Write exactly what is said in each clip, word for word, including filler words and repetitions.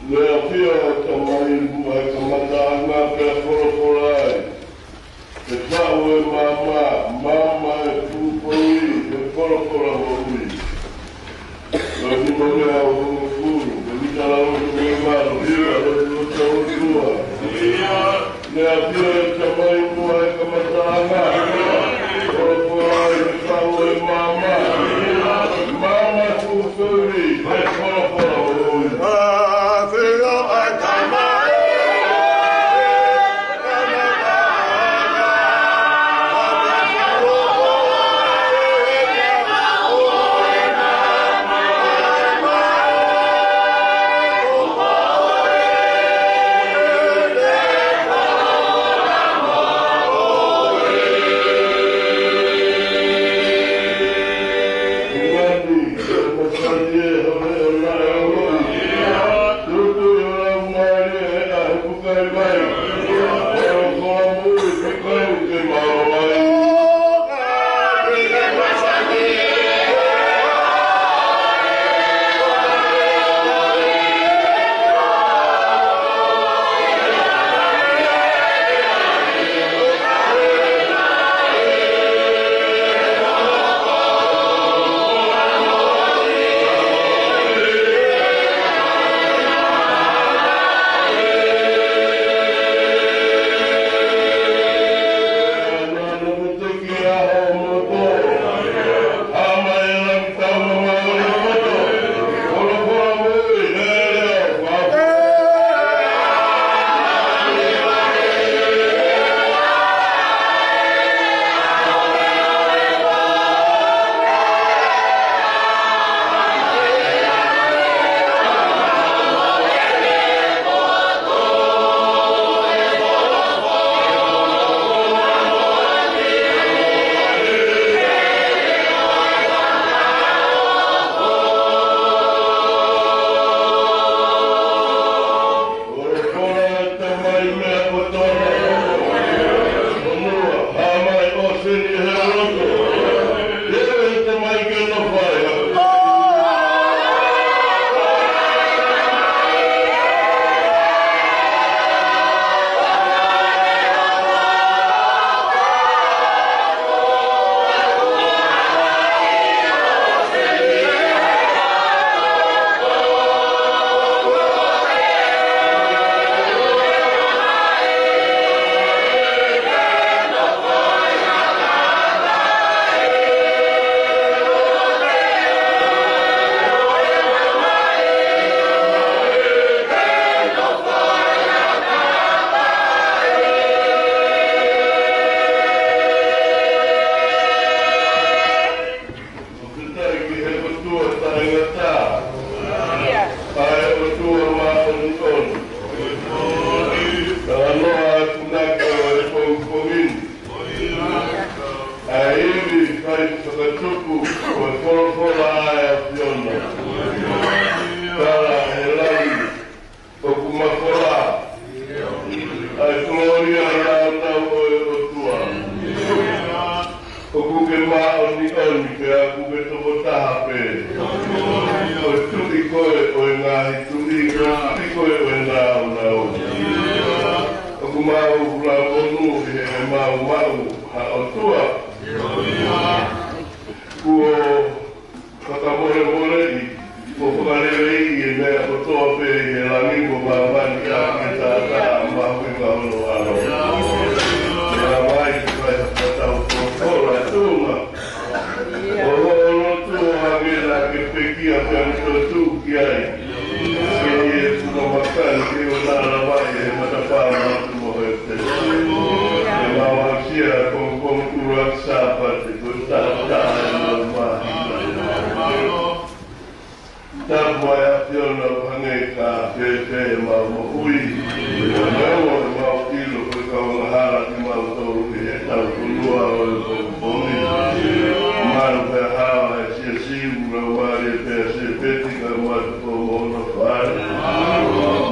Naʻe ʻafio ʻa e Tamai ʻi muʻa he kamataʻanga pea folofola ai: Ke faʻu ʻa e maama, maama ʻa e fuʻu poʻuli, he folofola moʻui. Lotimotea hongofulu, Pita lava ki he valu, hiva, lotu ʻo e ʻOtua. Naʻe ʻafio ʻa e Tamai ʻi muʻa he kamataʻanga, folofola ai: Ke faʻu ʻa e maama, maama ʻa e fuʻu poʻuli, he folofola moʻui. ʻAfio ʻa e Tamai. ʻOku tau ki he ʻOtua taʻengata, ʻa e ʻOtua māʻoniʻoni. Talanoa atu naʻa ko e pongipongi ni, ʻa e ivi fai fakatupu ʻo e folofola ʻa e ʻAfiona. Tala he langi, ʻoku mafola ʻa e kolōlia ʻo e ʻAlo ʻo e ʻOtua. ʻOku ke māʻoniʻoni pea ʻoku ke tokotaha pē. Ko e Tuʻi koe ʻo e ngaahi tuʻi, ko e Tuʻi koe ʻo e nāunau. ʻOku mau fakamonū ʻi heʻemau maʻu ha ʻOtua kuo fakamolemoleʻi, kuo fakaleleiʻi e meʻa kotoa pē ʻi he langi mo māmani, ʻa e taʻataʻa mahuʻinga hono ʻAlo. Pea mai ke fai ha fakataha folofola ʻi he tuʻunga ʻo hoʻo lotu, ʻo hangē naʻa ke pekia pea mo toetuʻu ki ai. Ke ʻi he tuʻunga makani ke ʻoua naʻa lava ʻi he matapā mo e tuʻunga ʻo e tele. Ke mau aʻusia e pongipongi ʻuluaki Sāpate ko e taʻataʻa ʻo e mau māhina. Tapu ʻa e ʻAfiona ʻo hangē ka fēfē ʻemau moʻui. Pea ʻoua ʻe mau ʻilo ko e kau angahala kimautolu ʻi heʻetau fonua ʻo e pongipongi. Malu pea hao ʻa e siasi, ʻoku mau mālie pea Sēpeti kae ʻumaʻā e tupu mo hono fale.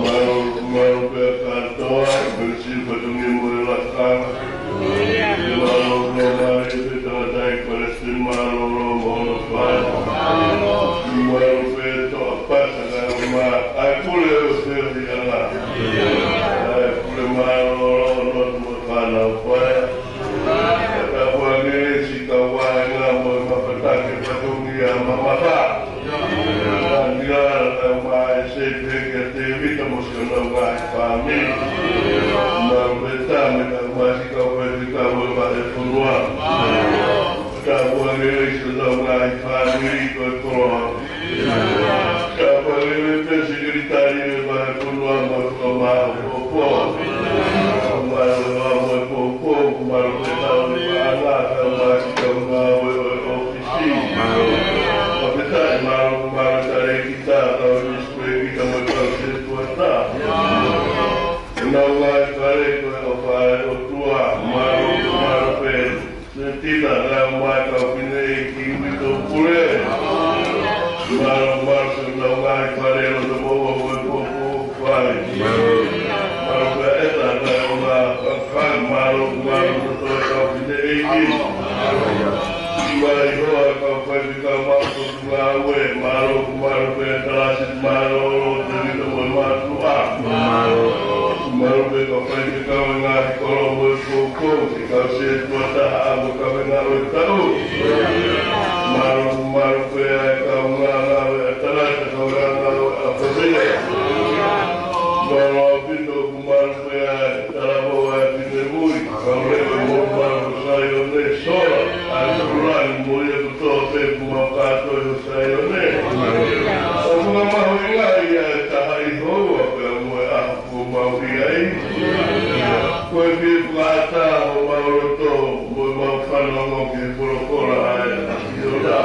Malu, malu pea kātoa, pea siʻi fatongia mo e lakanga. Malu, malu mālie pea tangataʻeiki Palesiteni Mālōlō mo hono fale. Malu pea Toʻapata kae ʻumaʻā ʻa e pule ʻo e Nau ngaahi fāmili. Mālō pē Tama, kae ʻumaʻā siʻi kau faifekau ʻo e vahefonua. Tāpuekina siʻi nau ngaahi fāmili ko e koloa. Tāpuekina pē sekelitali ʻo e vahefonua mo e fakamaau poupou. Mālō e ʻaho mo e poupou, mālō pē tau ni paʻanga, kae ʻumaʻā siʻi kau ngāue ʻo e ʻōfisi. Mālō pē tau, mālō, mālō tale ki tā, kau ni Ko e kita mo e kau sētuata. ʻEnau ngaahi fale ko e ʻofa ʻa e ʻOtua, mālō, mālō pē. Sētuata, kae ʻumaʻā e kau fineʻeiki ʻi Tupule. Mālō, mālō pē ʻenau ngaahi fale ʻo e moʻua ko e poupou fai. Mālō pē ʻEta, kae ʻumaʻā e kau fale, mālō, mālō pē ʻenau kau fineʻeiki. Mai hoa kau faifekau mo e potungāue, mālō, mālō pē Talasi, mālō Tēvita mo e mātuʻa. Mālō. Mālō pē kau faifekau ʻi he ngaahi kolo mo e poupou, siʻi kau sētuata ʻa e kaveinga ʻo e taʻu. Mālō, mālō pē ʻa e kau ngāue ʻa Talasi, kau ngāue ʻa Fafia. Mālō ʻaupito, mālō pē ʻa e talavou ʻa e finemui, kau leʻo mo e mālō Saione, Sola, ʻa e Sula, mo ia kotoa pē ʻoku mau kātoi ʻo Saione. ʻOku mau mahuʻingaʻia ʻa e taha ʻi houa pea mo e ʻaho ʻoku mau ʻi ai. Ko e fie fakata homau loto, mo ʻemau fanongo ki he folofola ʻa e ʻAfiona.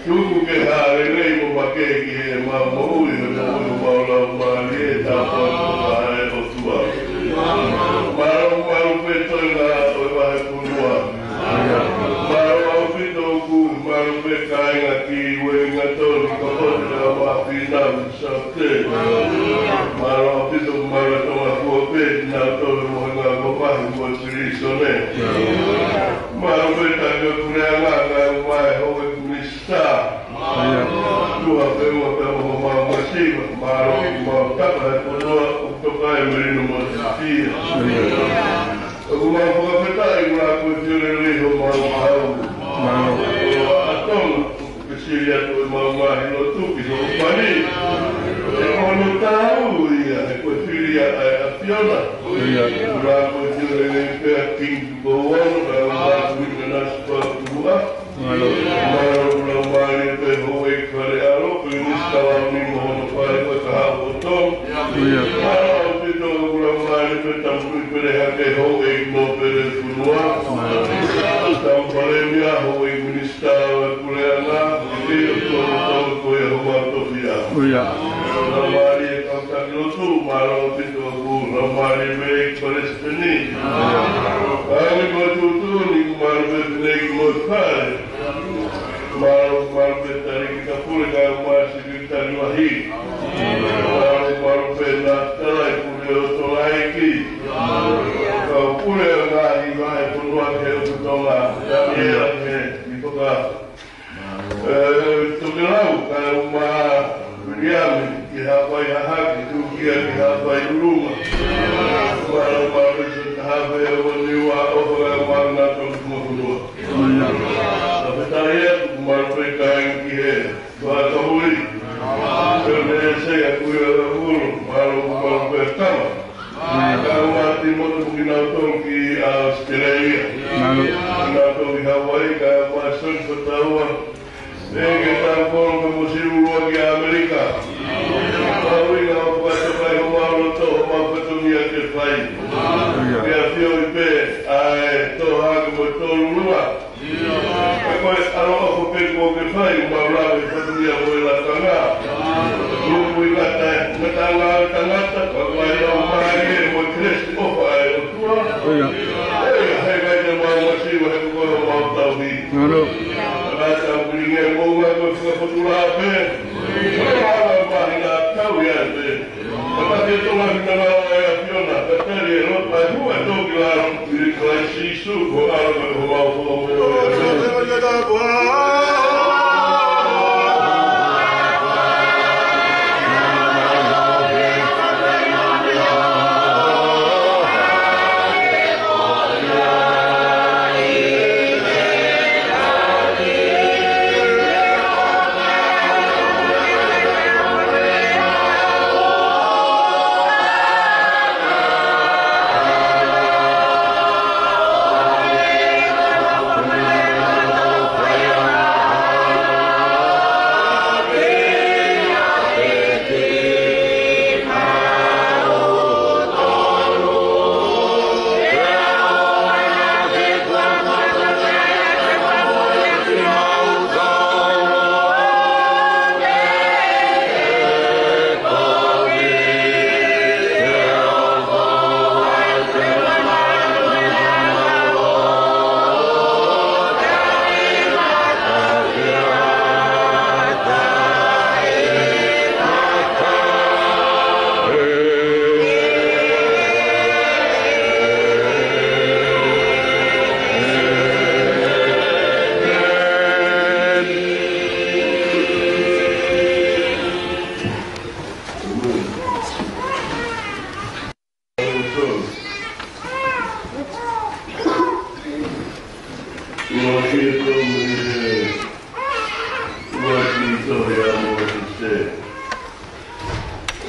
Tuku ke hā lelei mo makehe ki heʻemau moʻui, he moʻui ʻo homau laumālie, tāpuaki ʻa e ʻOtua. Mālō, mālō pē toenga ʻo e vahefonua. Mālō ʻaupito ʻoku, mālō pē kāinga ki Uelingatoni, Kapote, Maʻafinau, Saute. Mālō ʻaupito, mālō Tonga kuo pē, nautolu mo e ngaahi mamahi mo Silisone. Mālō pē Taki ʻo e Puleʻanga, kae ʻumaʻā e Houʻeiki Minisitā. Tuha feʻunga pea mo homau masiva, mālō ʻoku mau taka he fonua ʻoku toka ai e melino mo e fiefia. ʻOku mau fakafetaʻi ʻoku laku e fielelei homau kau. Mālō. ʻA Tonga, ʻoku ke sili atu ʻemau ngaahi lotu ki hoʻo pali. He ko hono taau ia, he ko e fili ia ʻa e ʻAfiona. ʻOku laku e fielelei pea Kingi Tupou Ono, kae ʻumaʻā Kuini Nanasipauʻu ua. Mālō. Mālō, mālō mālie pē Houʻeiki Faleʻalo, Pilinisi Talauni mo hono fale ko e Kahaʻu ʻo Tonga. Mālō ʻaupito, mālō mālie pē Tama Tuʻi Pele Hake, Houʻeiki Nōpele ʻo e fonua. Tama Palēmia, Houʻeiki Minisitā ʻo e Puleʻanga, ʻi he ʻOtua ko ia homau tofiʻa. Mālō mālie kau taki lotu, mālō ʻaupito, mālō mālie pē Palesiteni. Kāinga ko e tuʻutuʻuni, mālō pē fineʻeiki mo e fale. Mālō, mālō pē Talēkita Pule kae ʻumaʻā e Sekelitali Lahi. Mālō, mālō pē Nātalai Pule ʻo Tolaeki. Kau pule ʻo e ngaahi vahefonua ki he ʻotu Tonga. Tamiela he i poka. ʻE, Tokelau, kae ʻumaʻā Viliami, ki Haʻapai Hahake, Tukia, ki Haʻapai ʻUlunga. Mālō, mālō pē Sētuata Hafe, ʻo Niua, ʻo Fakaʻumaʻanga, Tonga mo e fonua. Fakafetaʻi atu, mālō pē kāinga ki he Vakamuli. Pea mo e Sea Kuilavulu, mālō, mālō pē Tama. Kae ʻumaʻā Timote mo kinautolu ki ʻAositelēlia. Mālō. Kinautolu ki Hauaiʻi, kae ʻumaʻā Soni Fataua. Pea ke tau kolo pē mo Silulua ki ʻAmelika. Mahuʻinga ʻo fakatokai homau loto, homau fatongia ke fai. Ke ʻafioʻi pē ʻa e Tohake mo e Tolulua. Ko e ʻaloʻofa pē kuo ke fai, mau lave fatongia mo e lakanga. Tuku ʻi ngata, ngataʻanga ʻo e tangata, kae ʻumaʻā e laumālie mo e kelesi ʻofa ʻa e ʻOtua. ʻIo. ʻIo, he ʻikai te mau masiva he ko koe homau tauhi. Mālō. Ka tau pilingia mo ngā ko e fakapotula pē. Ko e ala mahina tau ia pē. Ka te Tonga ni ngā ʻa e ʻAfiona, ka tali e loto ʻa e hua toki lalo, ʻi Kalaisi Sīsū, ko e ʻAlo ko homau Fakamoʻui.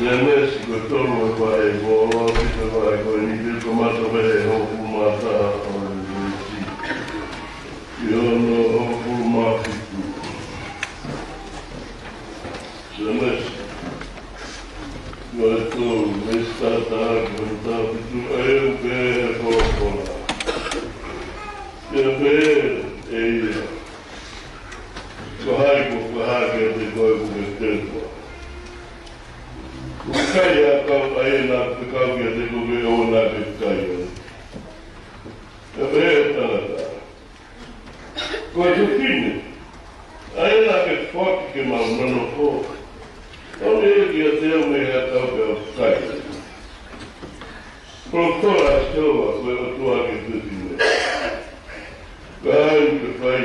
Sēnesi ko e tolu e vahe, ko e ʻaho ʻaupito e vahe ko eni, pea kamata mei he hongofulu mā taha ʻo e veesi ki hono hongofulu mā fitu. Sēnesi ko e tolu, veesi taha taha ki hono taha fitu, ʻa ia ʻoku pehē ʻe he folofola. Pea pehē ʻe ia, Ko hai kuo fakahā kiate koe kuo ke teuteu? Kuo ke kai ʻa e ʻakau ʻa ia naʻa ku fekau kiate koe ke ʻoua naʻa ke kai ai? Pea pehē ʻe he tangata, Ko e fefine ʻa ia naʻa ke foaki ke mau nonofo, ʻoange ia kiate au mei he ʻakau pea u kai ai. Folofola ʻa Sihova ko e ʻOtua ki he fefine, Ko e hā ʻoku ke fai?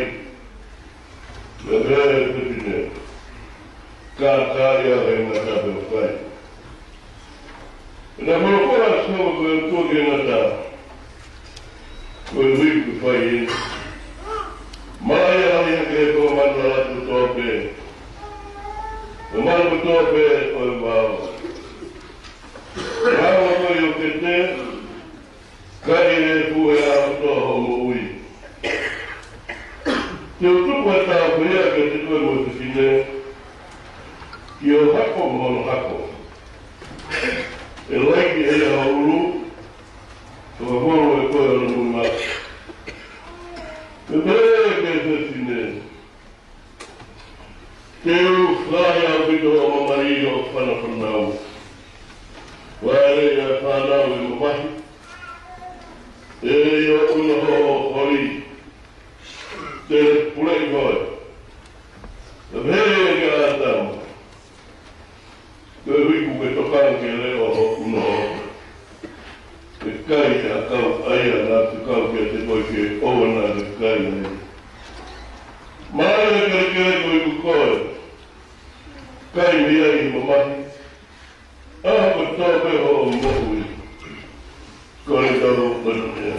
Pea pehē ʻe he fefine, Kākaaʻi au ʻe he ngata pea u kai. Pea naʻe folofola ʻa Sihova ko e ʻOtua ki he ngata, Ko e ui ʻoku ke fai eni, malaʻia hake he konga manu ʻo e lati kotoa pē, mo e manu kotoa pē ʻo e vao, mo e anga ko ia ʻo e kete, kai e pū ʻi he ʻaho kotoa hoʻo moʻui. Te u tuku ha tāpuaki kiate koe mo e fefine, ki ho hako mo hono hako. ʻE laiki ʻe ia ho ʻulu, ʻo fakavolu ʻe koe hono nima. Pea pehē ki he fefine, Te u fai ʻaupito hoʻo mamahi ʻi hoʻo fanafanau. Vaeua ʻa e fānau ʻe mamahi, ʻe ʻi ho ʻunoho hoʻo holi, te u puleʻi koe. Pea pehē ʻe ia kia ʻĀtama, Ko e ui ʻoku ke tokanga ki he leʻo ʻo ho ʻunoho, ke kai ʻa e ʻakau ʻa ia naʻa ku fekau kiate koe ke ʻoua naʻa ke kai ai? Malaʻia ʻa e kelekele koeʻuhi ko koe, kai mei ai ʻi he mamahi, ʻaho kotoa pē hoʻo moʻui. Ko e tau patonia.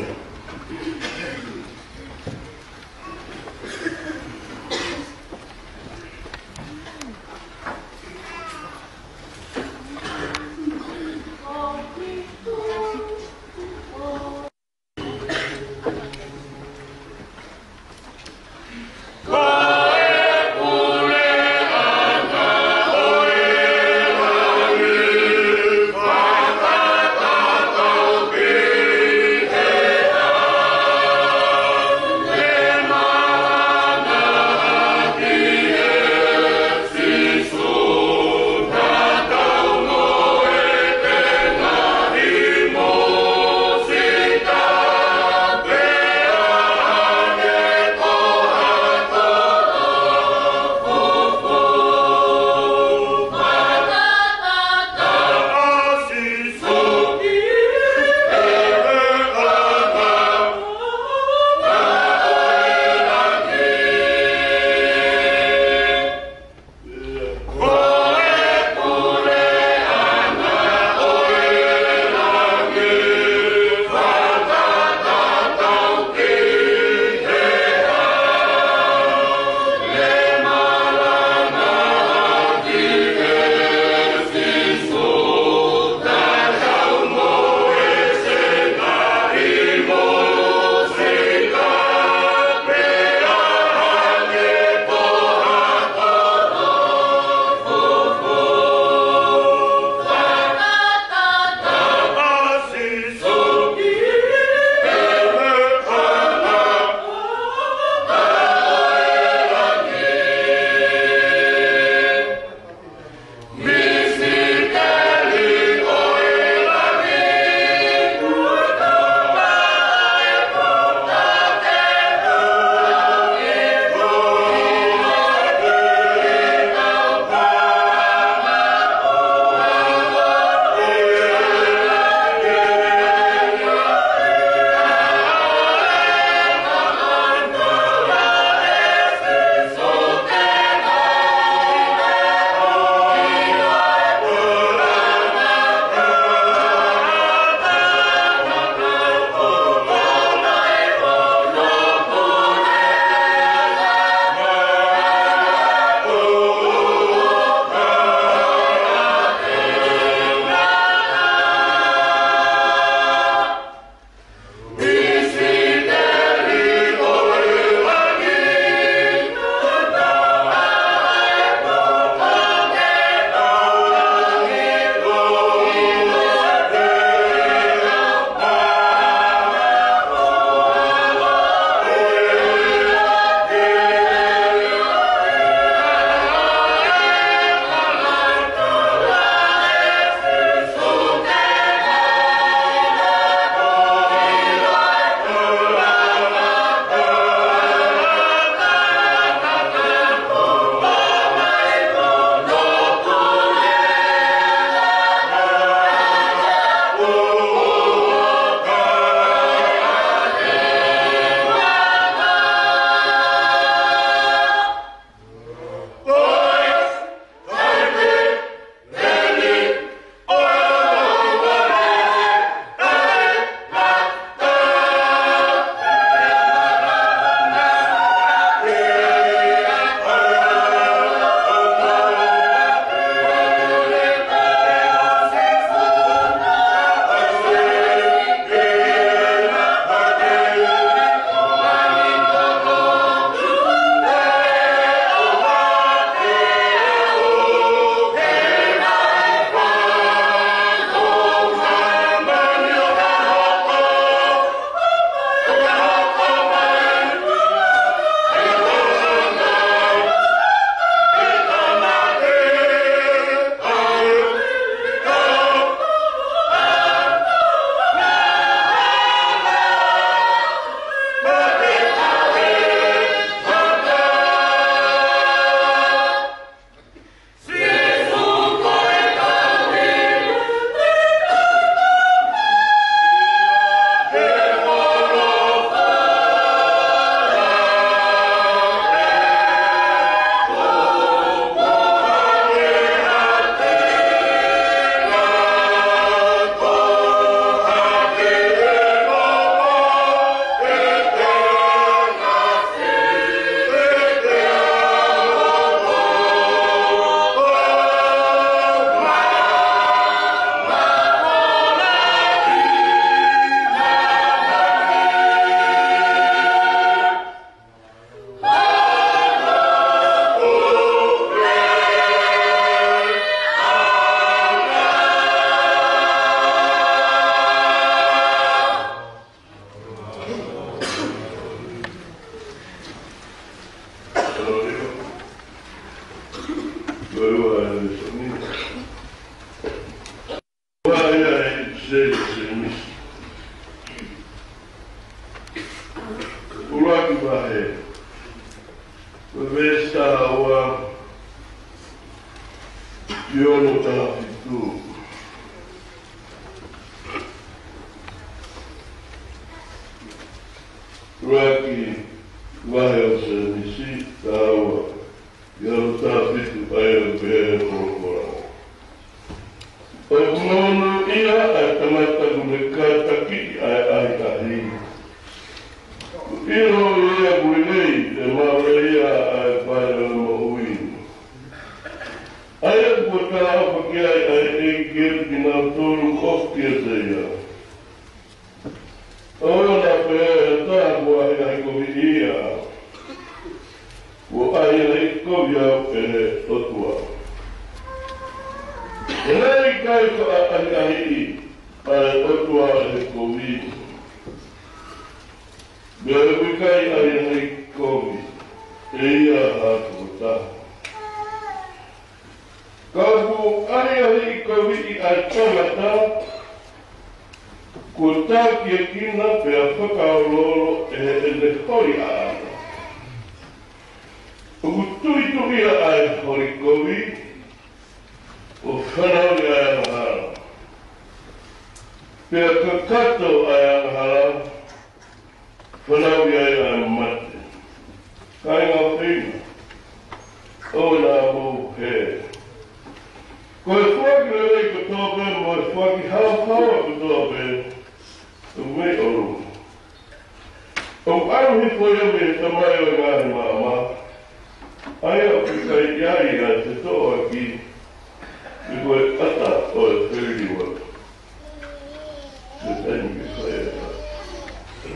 Vahe ʻo Sēmisi. Vahe ʻa e Sēmisi. ʻUluaki vahe. Ko e veesi taha ua ki hono taha fitu. ʻUluaki vahe ʻo Sēmisi, taha ua ki hono taha fitu, ʻa ia ʻoku pehē ʻe he folofola: ʻOku monūʻia ʻa e tangata ʻoku ne kātakiʻi ʻa e ʻahiʻahi. ʻOku ʻilo ʻe ia ʻoku lelei ʻe maʻu ʻe ia ʻa e fai ʻo e moʻui, ʻa ia kuo talaʻofa ki ai ʻa e ʻEiki kiate kinautolu ʻoku ʻofa kiate ia. ʻOua naʻa pehē ʻe ha taha, kuo ʻahiʻahi koviʻi au, kuo ʻahiʻahi kovi au ʻe he ʻOtua. He naʻe ʻikai faʻa ʻahiʻahiʻi ʻa e ʻOtua ʻe he kovi, pea ʻoku ʻikai ʻahiʻahi kovi ʻe ia ha tokotaha. Ka ʻoku ʻahiʻahi koviʻi ʻa e tangata kuo tākiekina pea fakaoloolo ʻe heʻene holi ʻaʻana. ʻOku tuituʻia ʻa e holi kovi, ʻo fanauʻi ʻa e angahala, pea kakato ʻa e angahala, fanauʻi ai ʻa e mate. Kāinga ʻofeina, ʻoua naʻa mou hē. Ko e foaki lelei kotoa pē mo e foaki haohaoa kotoa pē, ʻoku mei ʻolunga. ʻOku ʻalu hifo ia mei he Tamai ʻo e ngaahi maama, ʻa ia ʻoku ʻikai ʻi ai ha fetoʻoaki, ʻi he ko e ʻata ʻo e feliliuaki. Ko e taimi ke fai ai ʻa e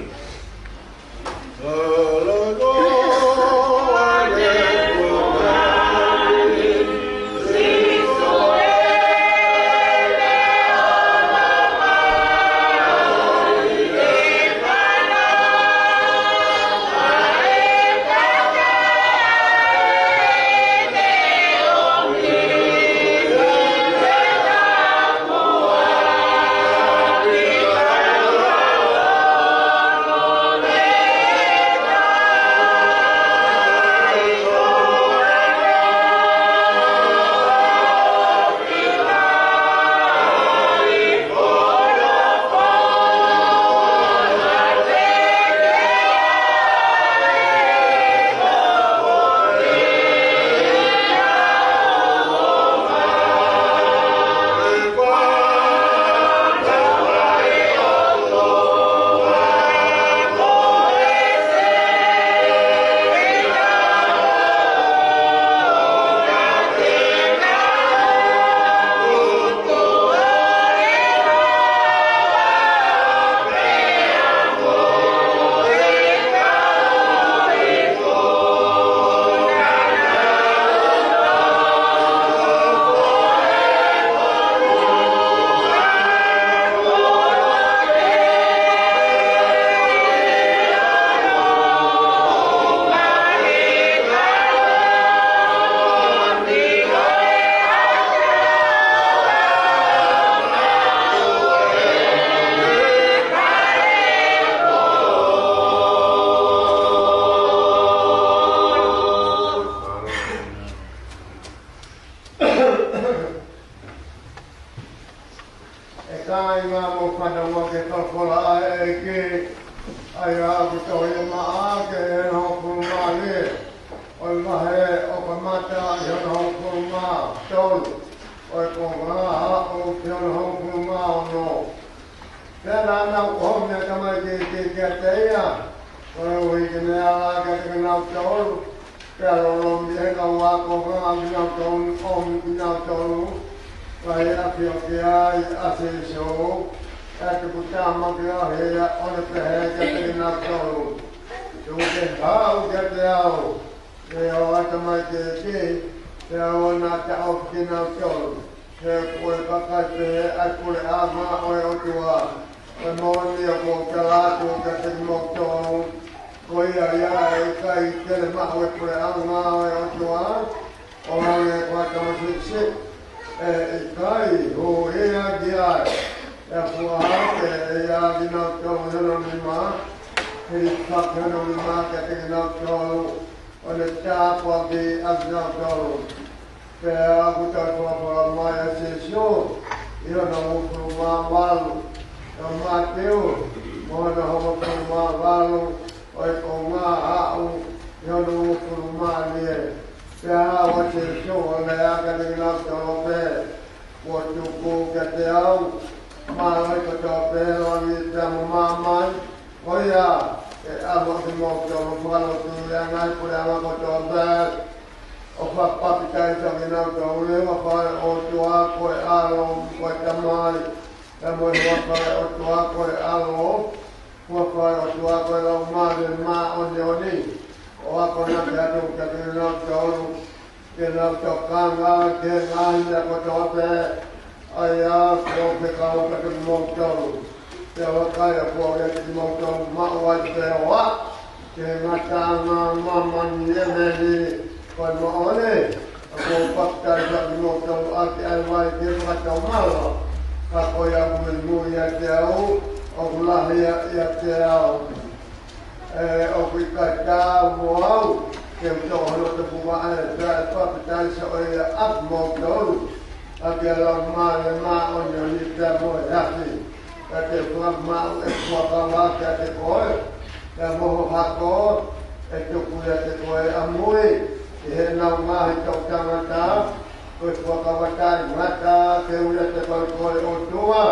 ʻE kāinga, mou fanongo ki he folofola ʻa e ʻEiki, ʻa ia ʻoku tohi ʻe Maʻake ʻi hono hongofulu mā nima, ʻo e vahe ʻoku kamata ʻi hono hongofulu mā tolu, ʻo e konga aʻu ki hono hongofulu mā ono. Pea naʻa nau ʻomi ʻa e tamaiki kiate ia, koeʻuhi ke ne ala kiate kinautolu, pea lolomi ʻe he kau ākonga ʻa kinautolu, ʻomi kinautolu, kae ʻafio ki ai ʻa Sīsū, ʻa e tuputamaki ʻo hia, ʻo ne pehē kiate kinautolu: Tuku ke haʻu kiate au, ʻa e tamaiki, pea ʻoua naʻa taʻofi kinautolu. He ko e kakai pehē ʻa e puleʻanga ʻo e ʻOtua, ko e moʻoni ʻoku ou tala atu kiate kimoutolu, ko ia ia ʻe ʻikai te ne maʻu e puleʻanga ʻo e ʻOtua. ʻO hangē ko e tama siʻisiʻi, ʻe ʻikai hū ia ki ai. ʻE fua hake ʻe ia kinautolu ʻi hono nima, hilikiʻi hake hono nima kiate kinautolu, ʻo ne tāpuakiʻi kinautolu. Pea ʻoku toe folofola mai ʻa Sīsū ʻi hono uofulu mā valu, ʻa Mātiu, mo hono hongofulu mā valu, ʻo e konga aʻu ʻi hono uofulu mā nima. Pea haʻu ʻa Sīsū ʻo lea kiate kinautolu pē, Kuo tuku kiate au mālohi kotoa pē ʻi langi pea mo māmani. Ko ia, ʻe ʻalu ʻa kimoutolu ʻo fakalotu ʻi he ngaahi puleʻanga kotoa pē, ʻo fakapapitaiso kinautolu ʻi he huafa ʻo e ʻOtua, ko e ʻAlo, ko e Tamai, pea mo e huafa ʻo e ʻOtua, ko e ʻAlo, huafa ʻo e ʻOtua, ko e Laumālie Māʻoniʻoni, ʻo akonaki atu kiate kinautolu, ke nau tokanga ki he ngaahi meʻa kotoa pē ʻa ia kuo u fekau kiate kimoutolu. Pea vakai, ʻoku ou ʻiate kimoutolu maʻu ai pē ʻo aʻu ki he ngataʻanga ʻo māmani. ʻĒmeni. Ko e moʻoni, ʻoku ou papitaiso kimoutolu ʻaki ʻa e vai ki he fakatomala, ka ko ia ʻoku muimui ʻiate au, ʻoku lahi ia ʻiate au. ʻE, ʻoku ʻikai taau mo au ke u toʻo hono tupuʻanga, ʻe, pea ʻe papitaiso ʻe ia ʻa kimoutolu ʻaki ʻa e Laumālie Māʻoniʻoni pea mo e afi. Pea te u fakamaʻu ʻeku fuakava kiate koe, pea mo ho hako ʻe tuku ʻiate koe ʻamui ʻi heʻenau ngaahi toʻutangata. Ko e fuakava taʻengata ke ui ʻiate koe ko e ʻOtua,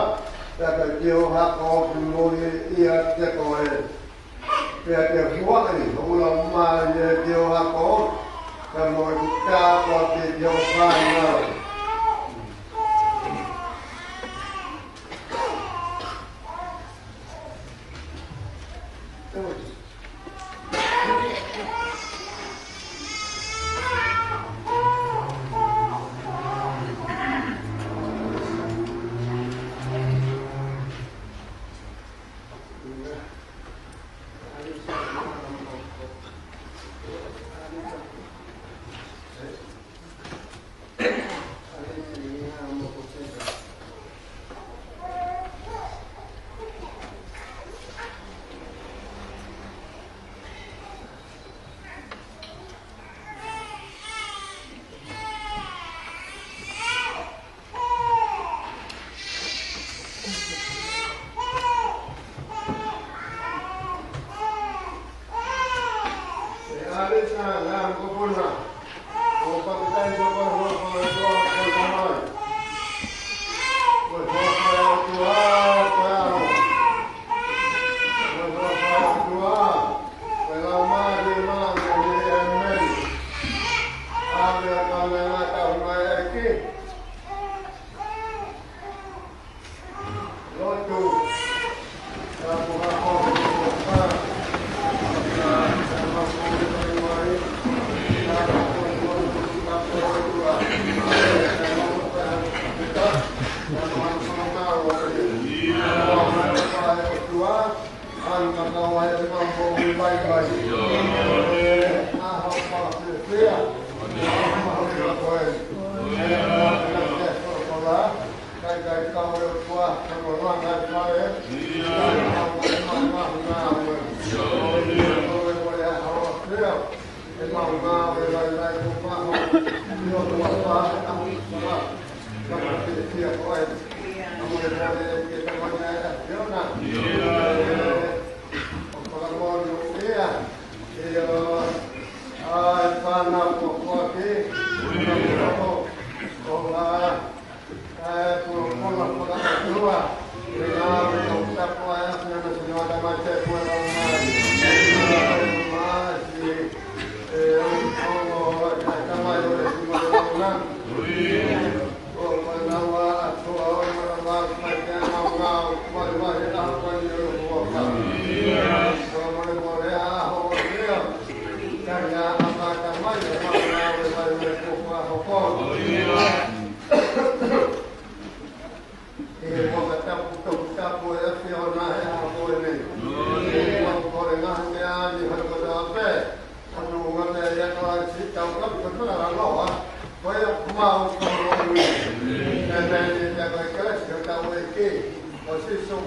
pea ke ui ho hako ʻo kimui ʻiate koe. Pea te u huaʻi hoku Laumālie ki ho hako, pea mo ʻeku tāpuaki ki ho fānau.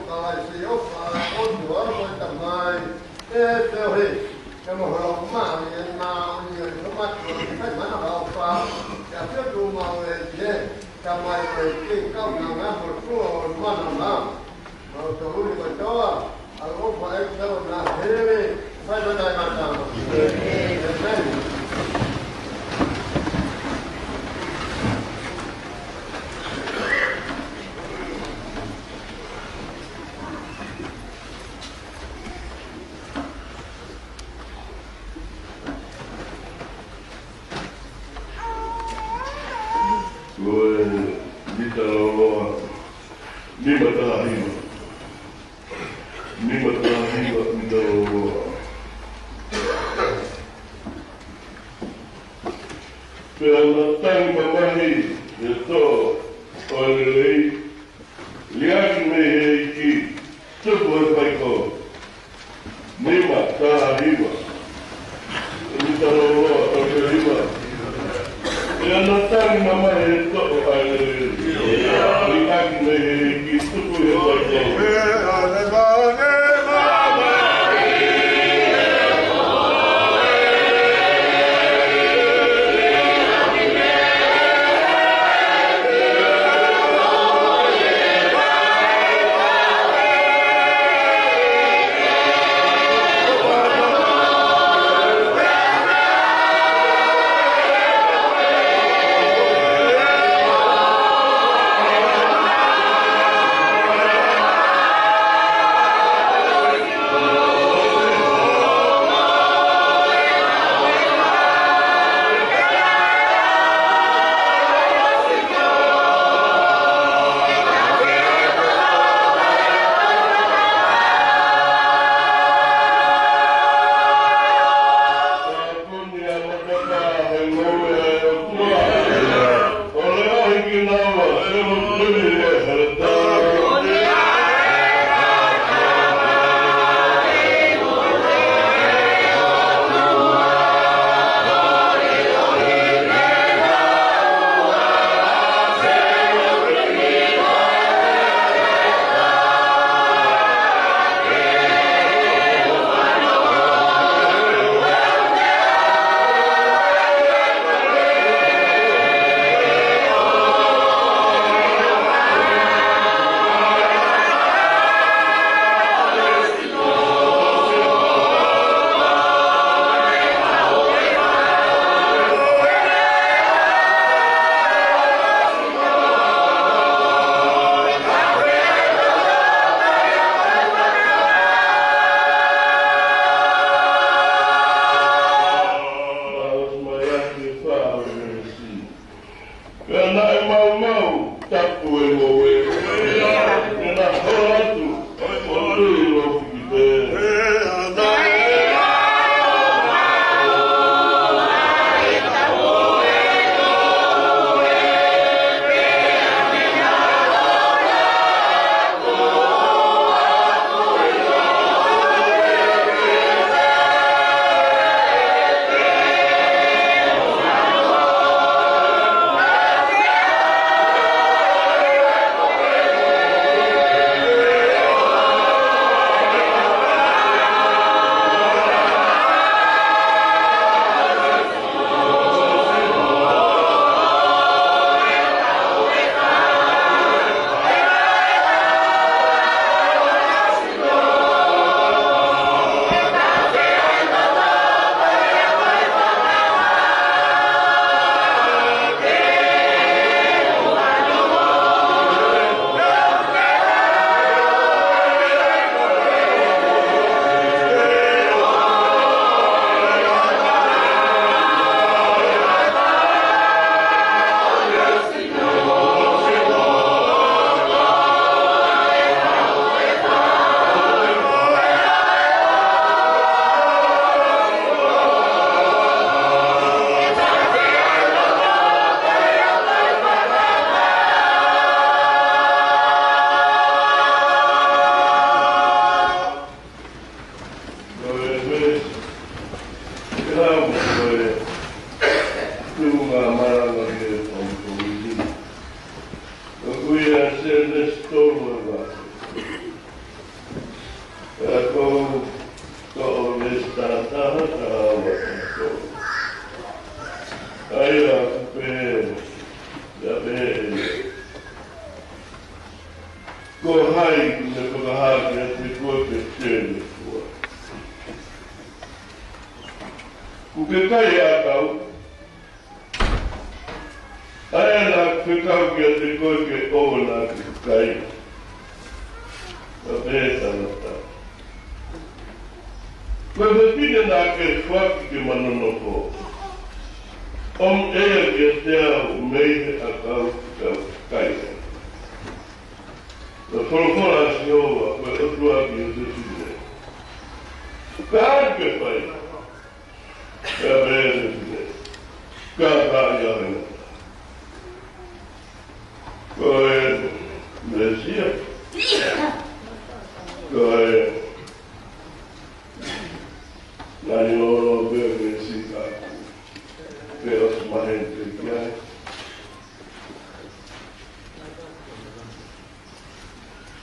Kalaisi ʻofa, ʻOtua ko e Tamai, ʻe feohi, ke mo holo mai e na o ni e tomato, kai mana ka ʻofa, ke a fio tu mau e te, Tamai ko e ki, kau na ngā mo tua o mana mau. Mau tō uli ko toa, ʻa ʻofa e tau na hele, fai mana e mata. Amen. Ko e mita loloa, nima taha hiva. Nima taha hiva, mita loloa. Pea na tangi mamahi ʻe he toʻo ʻo e lelei, liʻaki mei he ʻEiki, tuku he faikovi. Nima taha hiva. Mita loloa, taha hiva. Pea na tangi mamahi ʻe he toʻo ʻo e lelei, liʻaki mei he ʻEiki, tuku he faikovi. Pea naʻe maumau tapu e ngoue. Pea na hola atu ʻo tui lofi ki pē. Ko ia Sēnesi tolu e vahe. Ko hai kuo ne fakahā kiate koe ke tēne fua? Kuo ke kai e ʻakau, ʻa ia naʻa ku fekau kiate koe ke ʻoua naʻa ke kai. Ka pehē tangata, ko e fefine naʻa ke foaki ke ma nonofo, ʻomi ʻe ia kiate au mei he ʻakau kuo u kai. Naʻe folofola ʻa Sihova ko e ʻOtua ki he fefine, Ko e hā ʻoku ke fai? Pea pehē ʻe he fefine, Ka ka ia hena. Ko e meʻa sia. Ko e ngaahi lolo pē meʻa sia. Pea ʻosi maheni pē ki ai.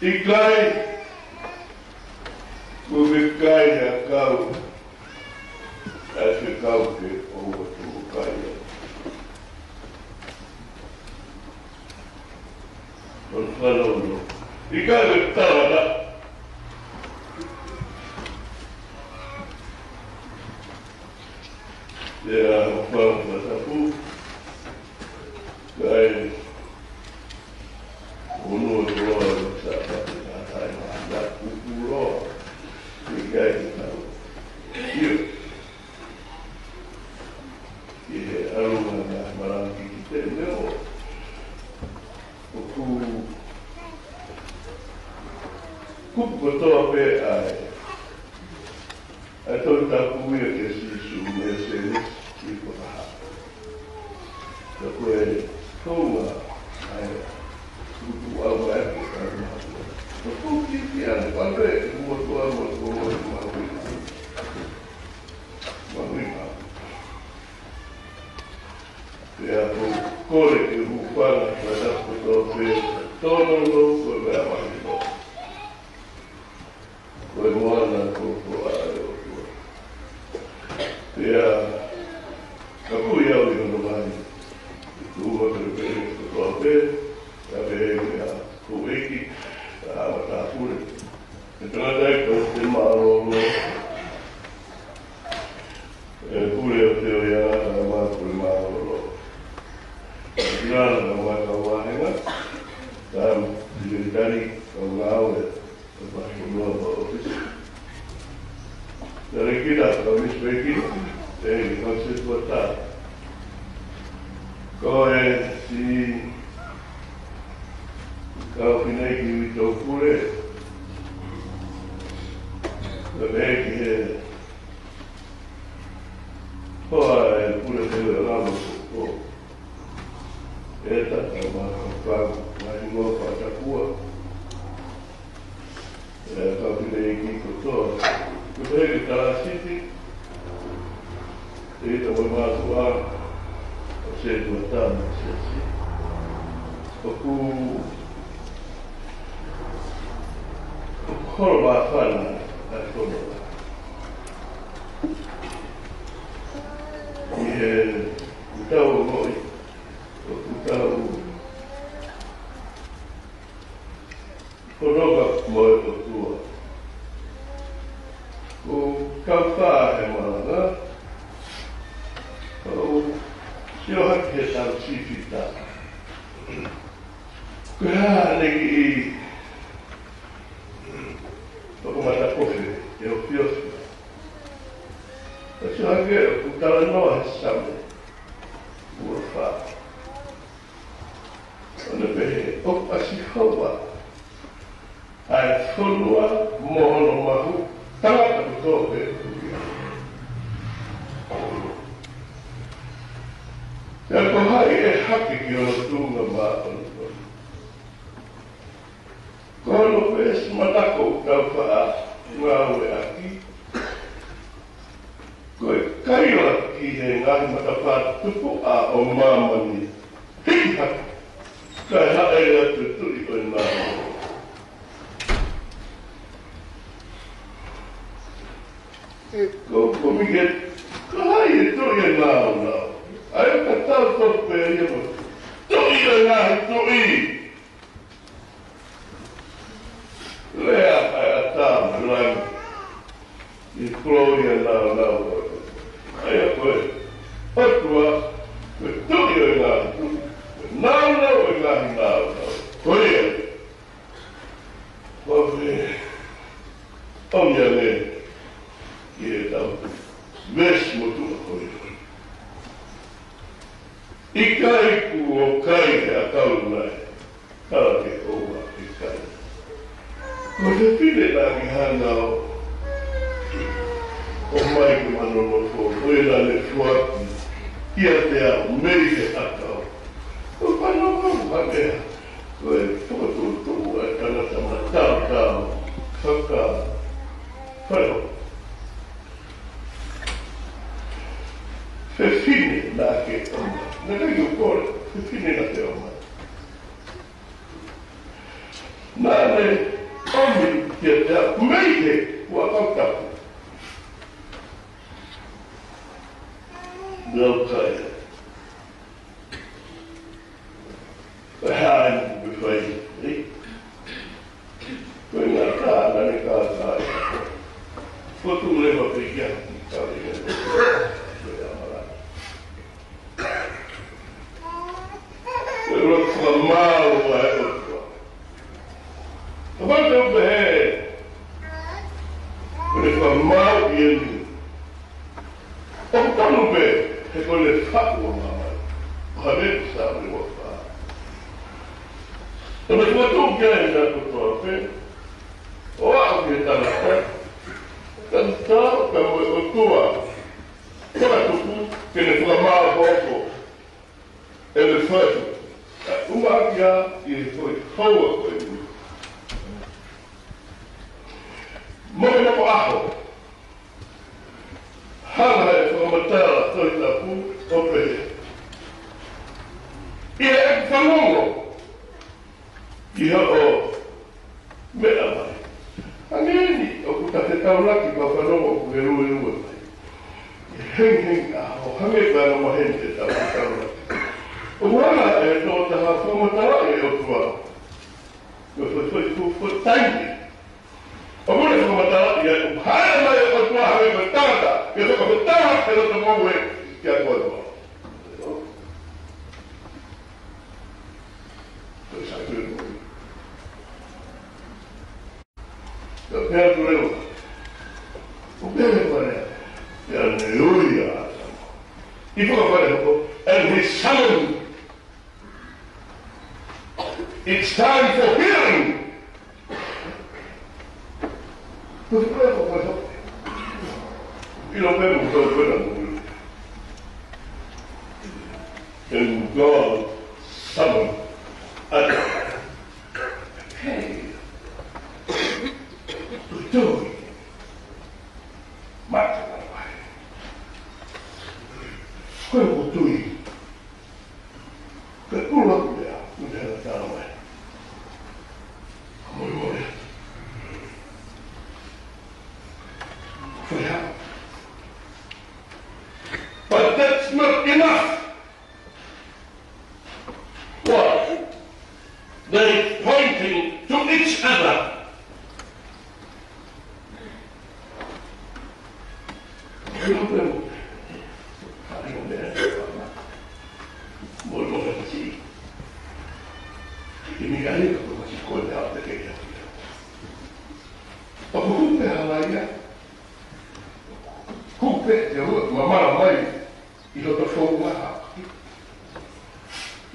ʻIkai, kuo ke kai e ʻakau, ʻa e fekau ke ʻoua te ke kai ai. ʻOku fanongo. ʻIkai ke tala na. Pea ʻoku fai fakatapu. Kai. Unu o tuloa sa pate ka tai ma na kukuloa. Ni kai ke tau. Io. Ki he ʻalunga na malangi ki te neo. ʻOku kupu kotoa pē ʻa e ʻa e Tohi Tapu ia kia Sīsū mei Sēnesi ki Fakahā. Ka ko e konga ʻa e kupu ʻa e ʻa e Fakahā. Ko e kupu ki ki ane, pea pē, ua tua, ua tua, ua tua, ua tua. Ua tua. Pea ko e kole ke u fana, ka ta ko tō pē, tō no no, ko e mea mahi no. Ko e moana ko ko a e ʻOtua. Pea, ka pui au ʻi hono mahi. Tuʻu ma pere pere ko tō pē, ka pē mea ko eki, ka ama tā pule. He tangata ʻi ka te mālōlō. E pule ʻo te o ia ka ma pule mālōlō. Ina na ma ka wahenga, ka militari, ka ngāue. Ka ma ko noa ma ofisi. Tare kita ka mispeiki, e ka se tuata. Ko e si ka o finai ki ui tau pule. Ka me ki he hoa e pule te ue lama ko. E ta ka ma ka ka ma hingoa ka ta kua. E ka pine i ki kotoa. Ko te he ki tarasiti. E ka mo mātua. O se tua tama se si. ʻOku ʻoku holo māfana ʻa e kono. ʻI he tau moʻi, ʻoku tau kono ka mo e ʻOtua. ʻOku kau fā he malanga, ʻoku sio hake he tau sifita. Ko e hā ʻene kiʻi toka mata kofe, ʻe ofiofi. Ka sio hake ʻoku talanoa he Same, ua fā. ʻO ne pehē, ʻoku ʻasi hova ʻa e fonua mo hono mahu, tangata kotoa pē. Pea ko hai ʻe hake ki hono tuʻunga māʻoniʻoni? Ko hono veesi manako ʻoku tau faʻa ngāueʻaki, ko e kaila ki he ngaahi matapā tupuʻa ʻo māmani, hiki hake, kae haʻele atu e Tuʻi ʻo e nāunau. ʻE ko ko mi ke, ko hai e Tuʻi ʻo e nāunau? ʻA ia ka tau tofu pē ia mo Tuʻi ʻo e ngaahi tuʻi. Kau mai, kala ke ʻoua ʻikai. Ko e fefine naʻa ke hanga ʻo, ʻomai ke ma nonofo, ʻo e lale fuaki, ʻiate au mei he ʻakau. Ko e fānau kau hake, ko e fokotuʻutuʻu ʻa e tangata mataotao, faka, fale. Fefine naʻa ke ʻomai. Naʻa ke kole, fefine naʻa ke ʻomai. Naʻa ne ʻomi kiate au mei he ʻakau tapu. Naʻa ku kai. Ko e hā eni ʻoku ke fai, ē? Ko e ngata naʻa ne kākaaʻi. Ko e tuʻu leva pē ki ai, ka ʻi ai. Ko e ʻamalaki. Ko e ʻuluaki fakamaau ʻa e ʻOtua. Kapau te u pehē, ko e fakamaau ʻi heni. ʻOku tonu pē, he ko e faʻu ʻo māmani. ʻO hangē ko Saame ua fā. Ko e fokotuʻu ki ai ʻa e meʻa kotoa pē. ʻO aʻu ki he tangata. Tangata, ka mo e ʻOtua. Ko e tuku, ke ne fakamaau hopo. ʻE ne fatu. Ka ʻumaʻā ia ʻi he foʻi houa ko eni. Mo e nofo ʻaho. Hanga ʻe he fakamatala Tohi Tapu ʻo pehē. ʻI heʻeku fanongo ki hoʻo meʻa mai. Hangē ni, ʻoku ta fetaulaki pea fanongo ʻoku ke luelue mai. Hengihengi ʻaho, hangē ko e anga maheni te ta fetaulaki. ʻOku hanga ʻe he tokotaha fakamatalaʻi e ʻOtua. Ko e foʻi, foʻi, foʻi, foʻi taimi. ʻOku ne fakamatalaʻi ai, ʻoku haʻele mai e ʻOtua hangē ko e tangata, ke fakafetaulaki he loto ngoue kia koe mo au. Ko e sai ko e moʻui. Ka pea tu leva. ʻO pea leva lea. Pea ne ui ʻa Samuelu. ʻI fakafaʻahi hoko, and he summoned. It's time for healing. Ko e fakafaʻahi hoko. ʻIlo pē mo tau pē na mo. And God summoned Adam. Hey. Tui. Mata na mai. Ko e tui. Ko e ʻuluaki meʻa, ʻuluaki meʻa tala mai. Molemole. Ko e hā? But that's not enough. Why? They pointing to each other. Kupe te ua mamala mai. ʻI hoto founga.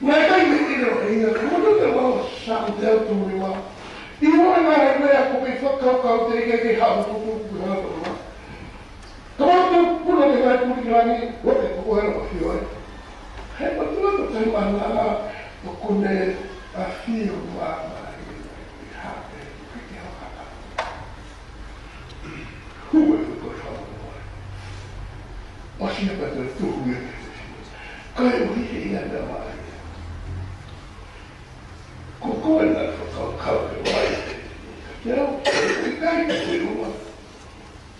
Naʻe ʻikai ke ʻilo ʻe ia, ko hono te wao sa te au tumi wa. ʻI mua ngā e meʻa ko e fakakaukau te ʻikai ke haʻu ko ko ko ha tō wa. Ka wau te puna ke ngai puli langi, wa ke ko ko hera ko fio ai. He pa tua to kai mana, ko ko ne a fio ma ma i ha e ke ke ha ka. Who will go from the Lord? ʻOsi ia pea toe tuhu ia ki he fefine. Ko e ʻuhi he ia na mai. Ko koe na fakakaukau ke mai. Ke au, ke kai ke te ua.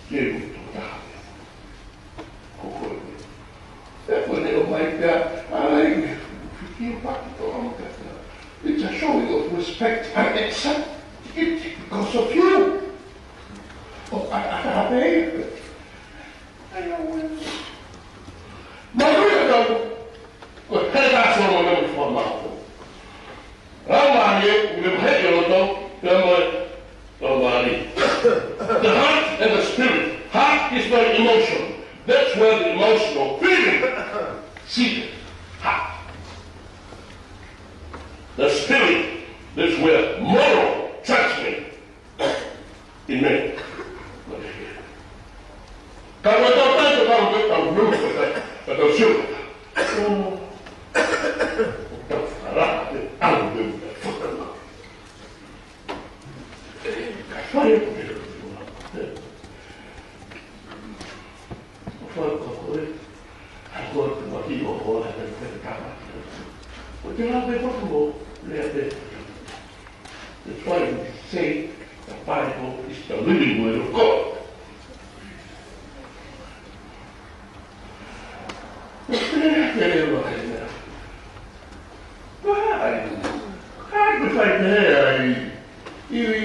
Ke u to taha. Ko koe. E koe ne ʻomai pea, ʻa ia ke fiki paki to amakata. It's a showing of respect and accept it because of you. ʻO ʻataʻatā pē. Manuia kau, ko e heka sono na mo fua mako. Laumālie, ʻoku ne mahe ʻi loto, pea mo e laumālie. The heart and the spirit. Heart is my emotion. That's where the emotional feeling. See, heart. This where moral judgment in men. Ka ʻoku tau tai, ka tau, ka tau nunu, ka tau, ka tau sio. ʻOku tau fakalahi, ʻoku tau fakalahi. Ka fai ʻe koe. ʻO fai ko koe, ʻa koe te maki o hoa, te te kama. ʻO te la pe ko mo, lea pe. That's why we say the Bible is the living word of God. Te lea, te lea, te lea. Why? How do I there? Iwi.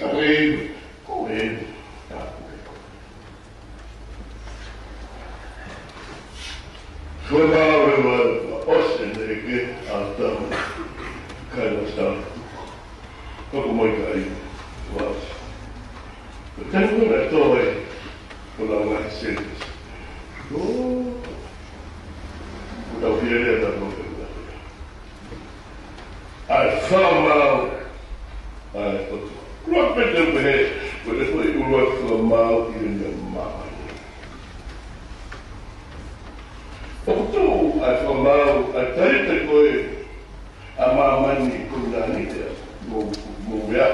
Ai, ko e. Ko e mau e mau, ʻosi ʻene ʻeke ʻa Tamu. Kai Mastau. Ka ko mai kai, ua. Ko Tamu na toe, ko la ngai sentence. ʻO. Ko tau fia lea ta ko ke la. ʻA e fakamaau ʻa e ʻOtua. ʻUluaki Peteru pehē, ko e foʻi ʻuluaki fakamaau ʻi he meʻa māmani. ʻOku tuʻu ʻa e fakamaau, ʻa e taite ko ē ʻa māmani ko e nani te mo, mo meʻa.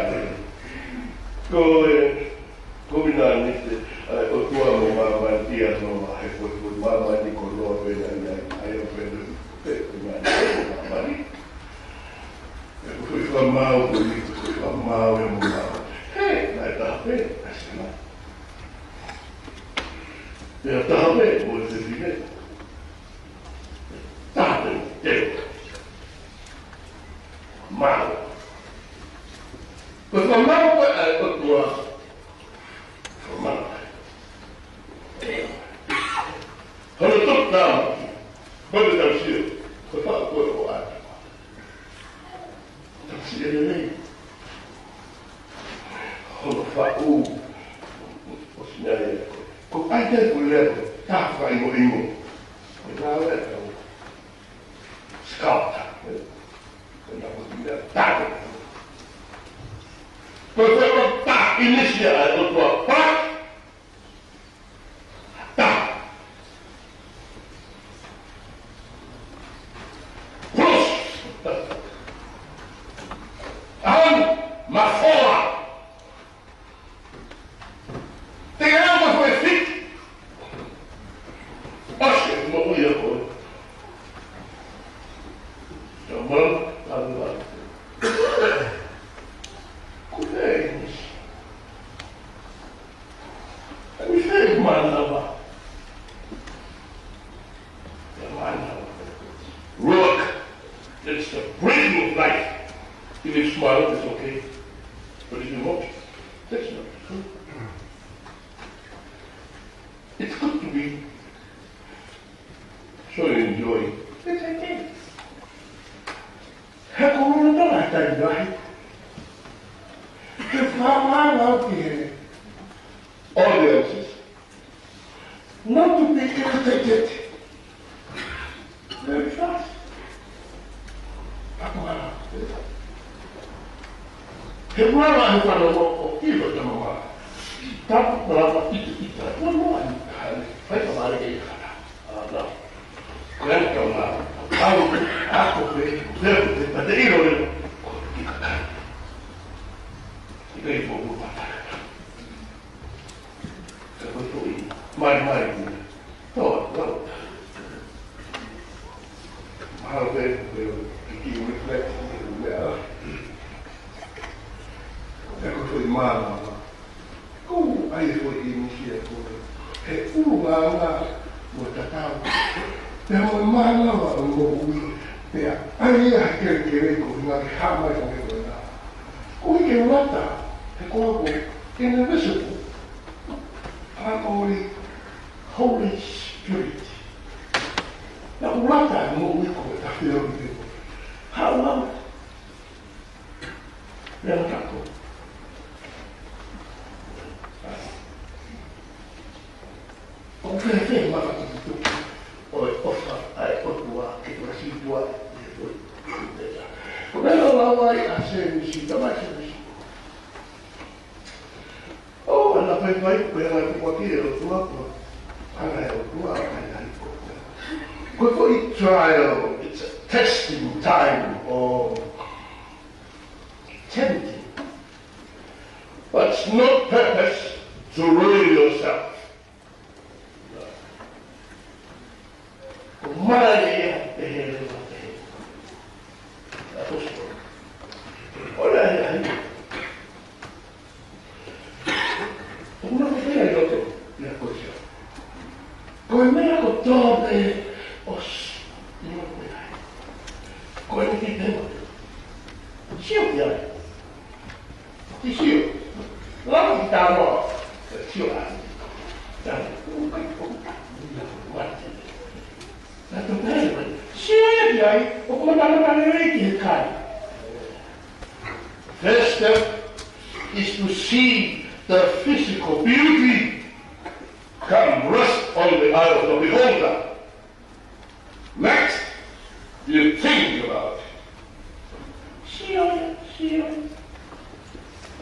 Ko e Ko e nani te, ʻa e ʻOtua mo māmani ia noa, he ko e, ko e māmani ko noa pē ia, ia, ʻa ia pē, pē, ko e nani ko māmani. He ko e fakamaau, ko e, ko e fakamaau ia mo māmani. He, naʻe taha pē, ʻa e sena. Pea taha pē, mo e fefine. Taha pē, te. Mau. Ko e fakamaau ko ē ʻa e ʻOtua. Fakamaau. Hono toki tāmaki. Ko e tau sio. Ko e faʻu ko ē ʻo atu. Tau sio lelei. Hono faʻu. ʻOsi nai e ko. Ko ai te ku lea ko. Ka fakaʻimoʻimo. Ko e tau e tau. Sculptor. Ko e tau ko e tau. Ko e tau ʻinisia ʻa e ʻOtua pā. Ta. Plus. An mafoa. Te anga ko e fiki. ʻOsi, mo ia ko. Tama, tama. Ko e. Ko e mānava. Ruach, that's the breathing of life. If it's smart, it's okay. But if you won't, that's not good. It's good to be so enjoy. It's okay. He ko hono tala tai lahi. Ke fakamaau ki he audiences. Not to be irritated very fast. Ako hala. He ua la he fano o, o iwa tama ma. Tapu kalama ita ita. Ua no ani kahale. Fai ka vale ke i hana. Ā, nā. Ko e anga ʻo e tau ngā. Au, ako pē, pē, pē, pē, te ʻilo ʻilo. Ko e kikaka. ʻIkai ko e pata. Ka ko e foʻi. Mai, mai, mai. Tō, tō. Mahalo pē, pē, ke kiʻi reflect, pē, pē, ā. Ka ko e foʻi mānava. Ko ai foʻi ʻinisia ko ē. He ʻulungaanga mo e tatau. Pea mo e mānava ʻo e moʻui. Pea ʻai ia he kelekele ko e ngaahi hā mai ko ē ko ē nā. Ko e ke lata, he ko e ko e invisible. Pea ko e Holy Spirit. Naʻa ku lata moʻui ko e ka feo i te ko. Hā ua. Lea na kako. ʻOku fēfē maka tukutuku ʻo e ʻofa ʻa e ʻOtua ke ʻosi tua e ʻoi. Naʻe lau ai ʻa Sēmisi, tamai Sēmisi. ʻO, ʻa e faifai, ko e anga e tukuakiʻi ʻe he ʻOtua, ko e anga ʻe he ʻOtua ʻa e ngaahi ko. Ko e foʻi trial, it's a testing time or tempting. But it's not purpose to ruin yourself. Ko e meʻa ia ʻe he leva ʻe he ʻapositolo. ʻOku lahi ai. ʻOku nau pehē ʻi loto ʻia Kōsio. Ko e meʻa kotoa pē ʻosi. ʻIo, ko e meʻa. Ko e meʻa ke te mo. Sio ki ai. Ke sio. Lau ki tāmau. Sio ai. Tāmau. Naʻe tō pehē mai. Sio ia ki ai, ʻoku matamata lelei ki he kai. First step is to see the physical beauty come rest on the eye of the beholder. Next, you think about it. Sio ia, sio ia.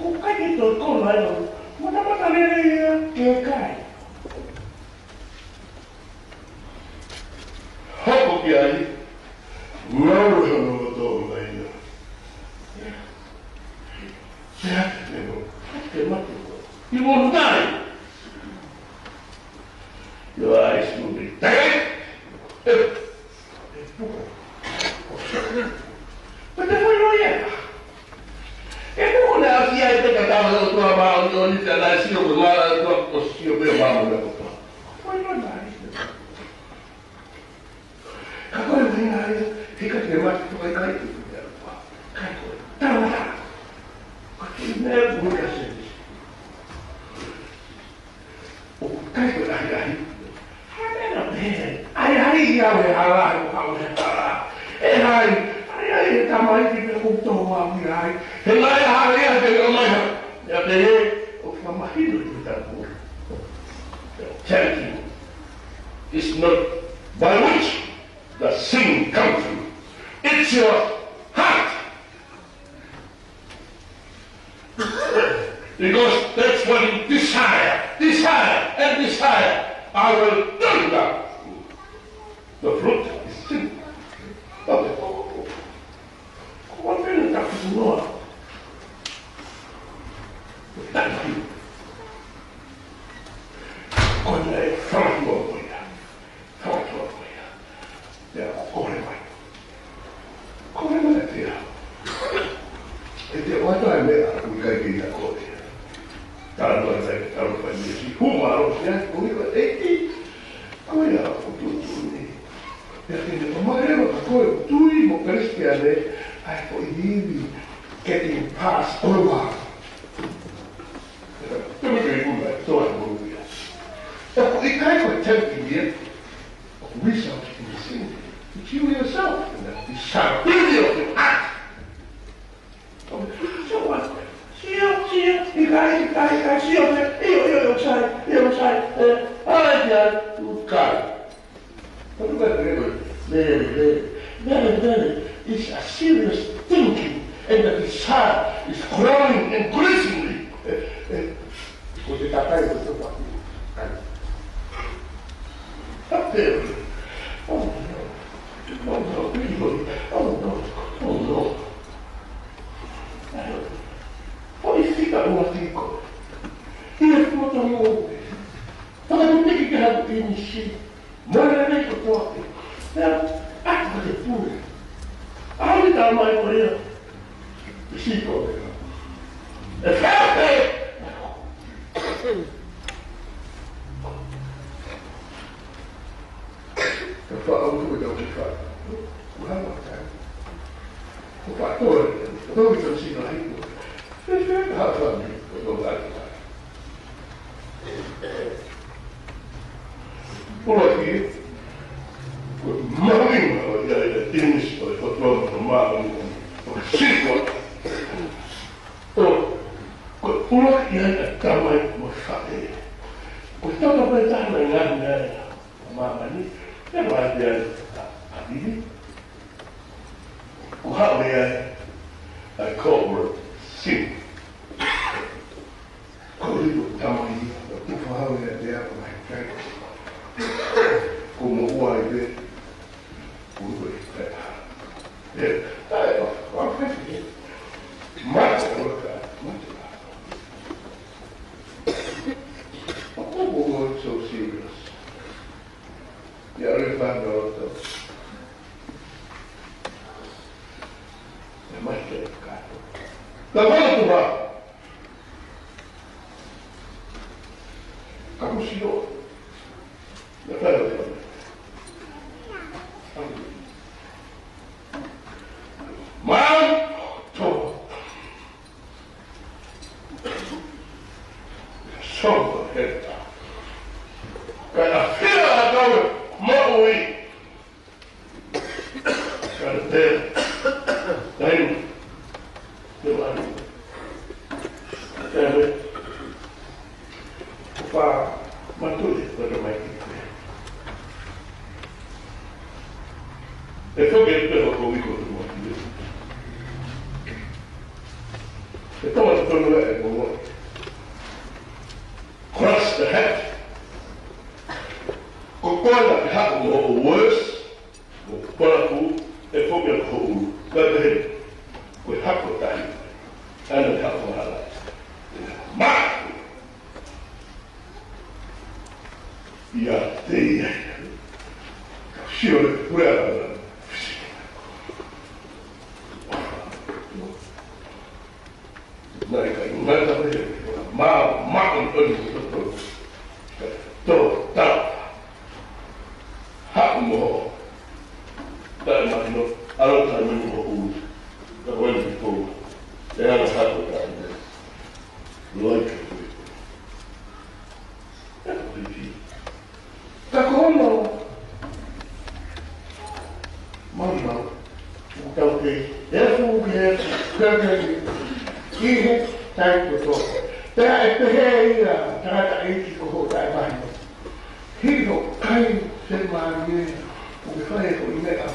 ʻOku ʻikai ke toe kona ai, matamata lelei ia ki he kai. Hoko ki ai, ngalo hono loto mai ia. Te ake te mo, te mate mo. You won't die. Your eyes will be dead. But the way you are, e puko naʻe ʻasi ai pē ka tau ʻOtua māʻoniʻoni, pea naʻe sio ko e ngaahi ʻOtua ʻo sio pē māʻoniʻoni ko e ʻOtua. Ko e ʻOtua. Ka ko e ʻuhinga ia, he ka te mate toka ʻikai ke te ʻOtua. Kai ko e tangata. Ko e meʻa ʻoku ʻikai ke se. ʻOku ʻikai ko e ʻahiʻahi. Hā meʻa naʻe pehē ai, ʻahiʻahi ia he hala, he hala, he hala. ʻE hai, ʻahiʻahi he tamaiki pea ʻoku tō au ia ai. He lahi ʻahiʻahi ia te o mai ha. Ia te he, ʻoku fakamahino ʻi he tapu. Thank you. It's not by which the sin comes from. It's your heart. Because that's what you desire, desire, and desire. I will do that. The fruit is sin. Okay. Ko e meʻa naʻe tapu noa. Thank you. Ko e meʻa ʻe fakatua ko ia. Fakatua ko ia. Pea ko e kole mai. Kole mai pea. ʻE te ʻoatu e meʻa ʻoku ʻikai ke ʻi ai ko ia. Tala noa ʻikai ke tala fai mesi. Hū mālō sia ko ia ʻeiki. Ko ia ʻoku tuʻutuʻuni. Pea ke ne ʻomai leva ka ko e tui mo Kalisitiane, ʻa e foʻi ivi getting passed over. Te me ke kuna e toa mo ia. ʻOku ʻikai ko e tempting ia, ʻoku result in sin. It's you yourself, and that is the beauty of your heart. So what? Sio, sio, ʻikai, ʻikai, ʻikai, sio, ʻio, ʻio, ʻio, sai, ʻio, sai, ē, ʻai, ʻai, ʻikai. But very, very, very, very, very, it's a serious thinking, and the desire is growing increasingly. Eh, eh, ko e takai ko e takai. Up there. Oh, no. Oh, no. Oh, no. Oh, no. Ko e fika ua tiko. ʻI he poto mo. Fakatupiki ke haku ʻinisi. Mole nei ko toa pē. Pea, ʻai ko te pule. ʻAho ni tā mai ko ia. ʻIsi ko ia. E fea pē. Ka faʻa utu e tau ki faʻa. Kuhama kai. Ko faʻa tole. Ko tau i tau sina hiku. Fefeka ha fami. Ko tau kai. ʻUluaki, ko e mahuʻinga ʻo e ʻai ʻa e ʻinisi ʻo e ʻOtua mo e māʻoniʻoni ʻo e siko. ʻO, ko e ʻuluaki ʻai ʻa e tamai mo e faʻē. Ko e tapa pē taha naʻe ngaahi meʻa ia ʻa māmani, ʻe vahe pē ai ʻa, ʻa Vili. Ko haʻu ia, I call her Sin. Ko Lilo Tamai ia, ko Tufahau ia te ako mai kai. Ko mo ua i pe, ko mo ua i pe. E, ai, o, o, pe, pe. Mate, o, ka, mate. O, ko mo ua so serious. Ia, re fa no to. E mai ke ka. Ka ko tu ma. Ka ko si o. Ia ka ko. Mai to. So, e. Ka a fia a kau mo ui. Ka te, taimi, te mani. Taimi, pa, matuli, pa te mai ki te. E foki e te hoko wiko te mo ki te. E tama te tonu e mo. Crush the hat. Ko koe la ke haʻu mo hoʻo worst. Ko koe la ku e foki e hoʻo. Ka te he. Ko e hako tahi. Ana te hako hala. Ma! Ia te ia. Sio le pure ala. Nai kai ngata pe. Ma, ma, on, on, on, on. To, ta. Haʻu mo. Taʻe mahino, alo taʻe menu mo u. Taʻe wani ki kou. E ana haʻu taʻe menu. Like it. Ka ko hono maumau, ʻoku tau kei, he fuʻu ki he, ke, ke, ki he, tai kotoa. Pea ʻe pehē ia, tangataʻeiki ko hoʻo taʻemahino. Hili hoʻo kai, se mālie, ʻoku ke fai e foʻi meʻa.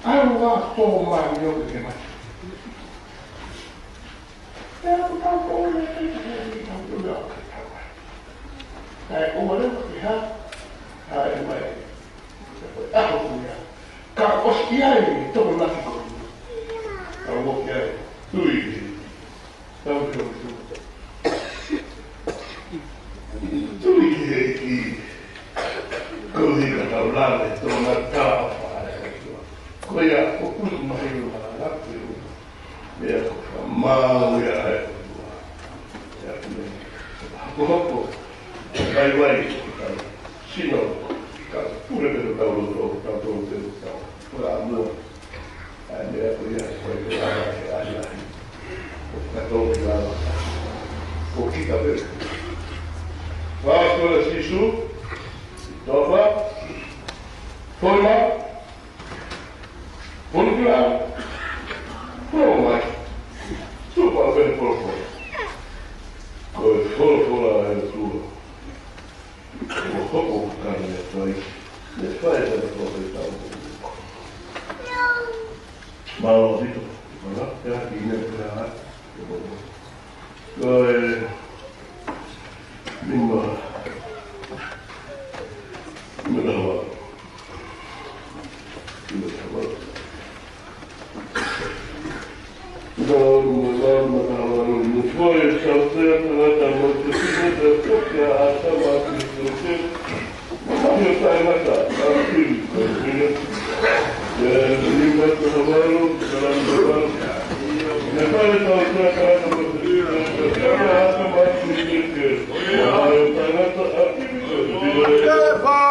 ʻAlu ā tō mālie ʻoku ke mate. Pea ʻoku tau tō le, tau tō le, tau tō le, tau tō le. Kae ʻoua leva ke hā, hā e mai. Ko e ʻaho ko ia. Ka ʻosi ʻi ai, toko naki ko ia. Ka ʻoua ki ai. Tui ki. Tau tui ki. Tui ki he ki. Ko ia ka tau lave, tō na ka. Ko ia, ko kuku mahi o na, na, Meʻa ko e fakamāu ia ʻa e ʻOtua. Ia ko e meʻa. Hokohoko. Vaivai ko e kau sino. Ka pule pē ko e kau loto, kau tolu pē ko e kau. Ko e ʻamua. ʻA e meʻa ko ia, ko e kau lava, ko e ʻai lahi. Ko e kau tolu ki lava. Ko kita pē. Fakaʻosi ko e Sīsū. Tofa. Foli mai. Folofola. Folofola mai. Tupa ʻo pehē folofola. Ko e folofola ʻa e ʻOtua. Ko hopo ka ne fai. Ne fai ka ne fai tau. Mālō ʻaupito. Mana, pea ki ne pea. Ko e nima, nima taha valu. Nima taha valu. Nima taha valu, nima taha valu. Nima taha valu. Nima taha valu.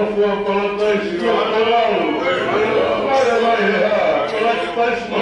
Kuo palataisi ʻa e lau. Mai, mai, he ha, palataisi mo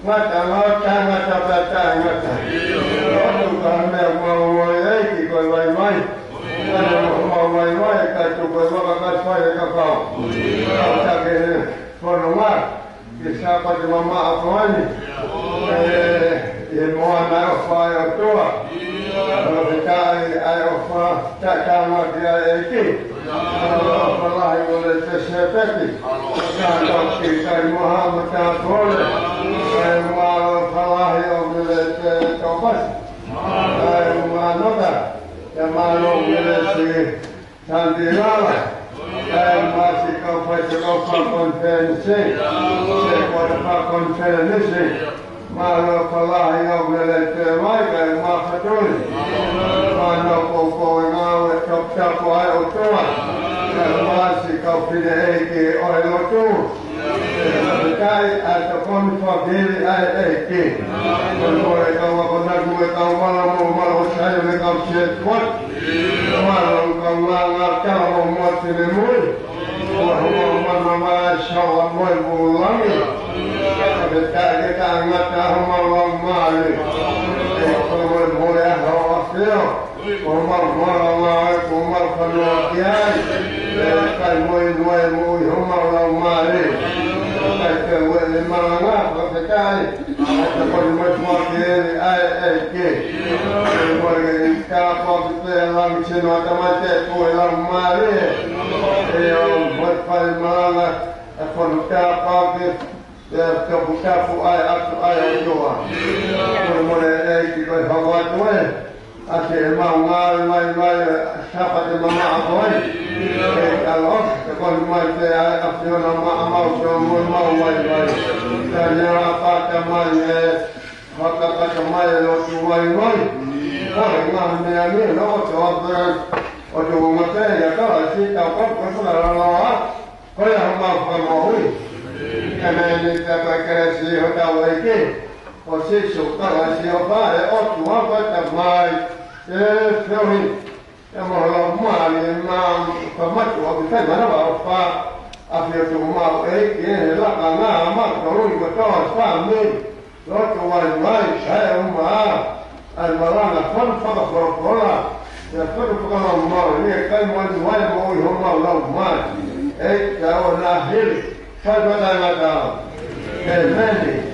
Ngata, ngata, ngata, pea taʻengata. ʻOtua ko e meʻa maumau ʻEiki ko e vaivai. Ko e meʻa maumau vaivai, kae tuku e vaka kae fai e kapau. Kau take he fononga, ke Sāpate mamaʻo ko eni. ʻE, ʻi he moana ʻofa ʻa e ʻOtua. Fakafetaʻi ʻa e ʻofa, taʻetānaki ʻa e ʻEiki. Mālō ʻofa lahi Uelete Sēpeti. Kātaki Kaimoha mo Tāpole. Kae mālō ʻofa lahi ʻo Uelete Tōpasi. Kae mālō ka. Kae mālō Uelete Santilala. Kae māsi kau fai te kau fakonifelenisi. Se kau fakonifelenisi. Mālō ʻofa lahi ʻo Uelete Vai, kae ʻumaʻā Fatuli. Mālō poupou e ngāue toputapu ʻa e ʻOtua. Kae ʻumaʻā siʻi kau fineʻeiki ʻo e lotu. Fakafetaʻi ʻa e tokoni fakafili ʻa e ʻEiki. Ko e kau akonaki mo e kau mālō mo mālō ʻo Saione kau sētuata. Mālō kau ngāngā tala mo moa finemui. Ua hua mana mai sawa mo e vūlangi. Fakafetaʻi ke taʻengata homau laumālie. ʻE ko e molemole ʻa hoʻo ʻAfio. Ko homau moana ngāue, ko homau fanua ki ai. ʻE kai mo e nuai mo i homau laumālie. Kai ke ue le malanga, fakafetaʻi. ʻA e tokoni mo e tuʻa ke ʻai ʻEiki. ʻE molemole ke i ka pō ki te langi tino ʻa Tamai, Tēpū, Laumālie. ʻE ʻo mo e fai malanga, ʻa e fonu tāpau ke, ʻe toputapu ai atu ai ʻa e ʻOtua. Molemole ʻEiki ko e hau atu ē, ʻa ke mau ngāue mai mai, Sāpate mamaʻo ko ē. ʻE ʻaloʻofa, tokoni mai pē ʻa e ʻAfiona maʻa mau, tō mo mau mai mai. Ka nea pata mai e, Fakakata mai e lotu vaivai. Ko e ngaahi meʻa ni, ʻoku tau ʻape, ʻoku tau mate, ia ka la si tau ka ko sa la la. Ko ia homau fakamoʻui. Ka meʻa ni ka ko e kelesi hotau ʻEiki ko Sīsū, ka la si ʻo pa e ʻOtua ko e Tamai. ʻE feohi. ʻE mo lau mai, ʻe ma, ka matu ʻo ki fai mana wa ʻo fa, ʻAfio tuku mau ʻEiki, ʻe he laka ngā ma tolu i kotoa fāmili, lotu vaivai, sai uma, ʻa e malanga fonu fakafolofola, ʻa e fonu fakalaumālie, ʻe kai mai vai mo i homau laumālie, ʻEiki ʻo na hili, fai vata ngata. ʻEmeni.